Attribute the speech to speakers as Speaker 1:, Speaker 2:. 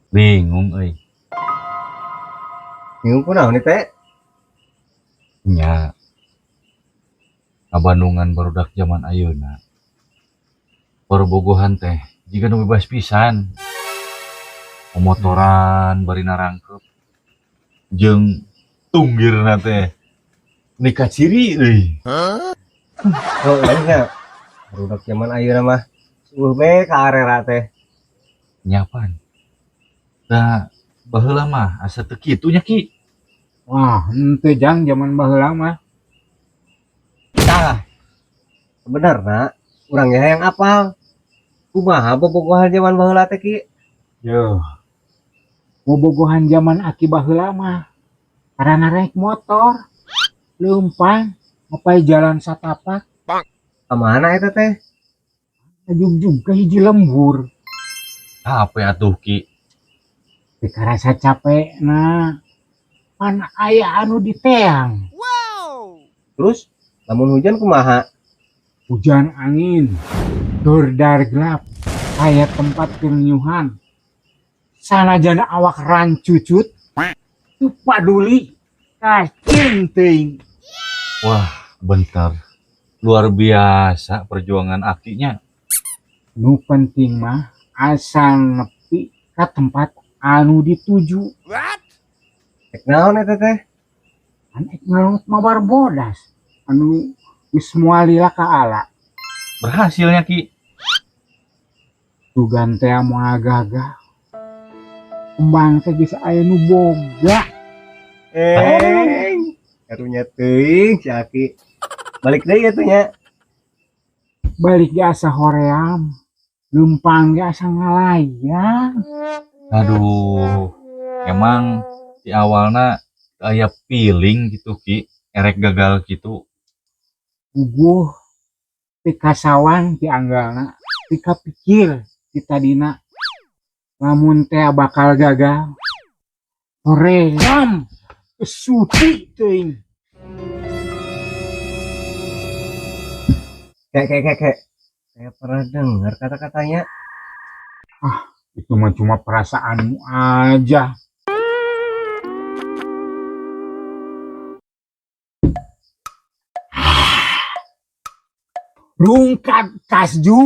Speaker 1: Bingung euy.
Speaker 2: Bingung kunaon nih teh?
Speaker 1: Nya. Ngabandungan barudak zaman ayeuna. Bobogohan teh jiga nu bebas pisan. Momotoran bari narangkep. Jeung tunggirna teh nikah ciri euy.
Speaker 2: Oh, nya. Barudak zaman ayeuna mah seueuh be ka arera teh.
Speaker 1: Nya pan. Da baheula mah asa teu kitu nya, Ki.
Speaker 3: Wah, henteu, Jang, zaman baheula mah.
Speaker 2: Tah. Sebenarna urang ge hayang apal. Kumaha bobogohan zaman baheula teh, Ki?
Speaker 3: Yo. Bobogohan zaman aki baheula mah. Karena naik motor, leumpang, ngapai jalan satapak.
Speaker 2: Ka mana eta teh?
Speaker 3: Jugjug ka hiji lembur.
Speaker 1: Capek atuh, Ki.
Speaker 3: Teu karasa capek na. Pan aya anu diteang.
Speaker 2: Terus lamun hujan kumaha?
Speaker 3: Hujan angin, dordar gelap, aya tempat kenyuhan. Sanajan awak rancucut, teu paduli, kacir teuing.
Speaker 1: Wah, bentar. Luar biasa perjuangan akinya.
Speaker 3: Nu penting mah asal nepi ka tempat anu dituju.
Speaker 2: Rek naon eta teh?
Speaker 3: Kan ek ngalungut mabar bodas anu geus moal lila ka ala.
Speaker 1: Berhasilnya, Ki.
Speaker 3: Sugan teh moal gagah. Kembang teh geus aya nu boga.
Speaker 2: Eh, karunya teuing si Aki. Balik deui atuh nya.
Speaker 3: Balik ge asa hoream. Leumpang ge asa ngalayang.
Speaker 1: Aduh, emang di awalna aya feeling gitu, Ki, erek gagal gitu.
Speaker 3: Puguh teu kasawang ti anggalna, teu kapikir ti tadina. Lamun teh bakal gagal. Hoream suti teuing.
Speaker 2: Kayak kayak kayak kayak saya pernah dengar kata-katanya.
Speaker 3: Itu mah cuma perasaanmu aja. Rungkad kasju.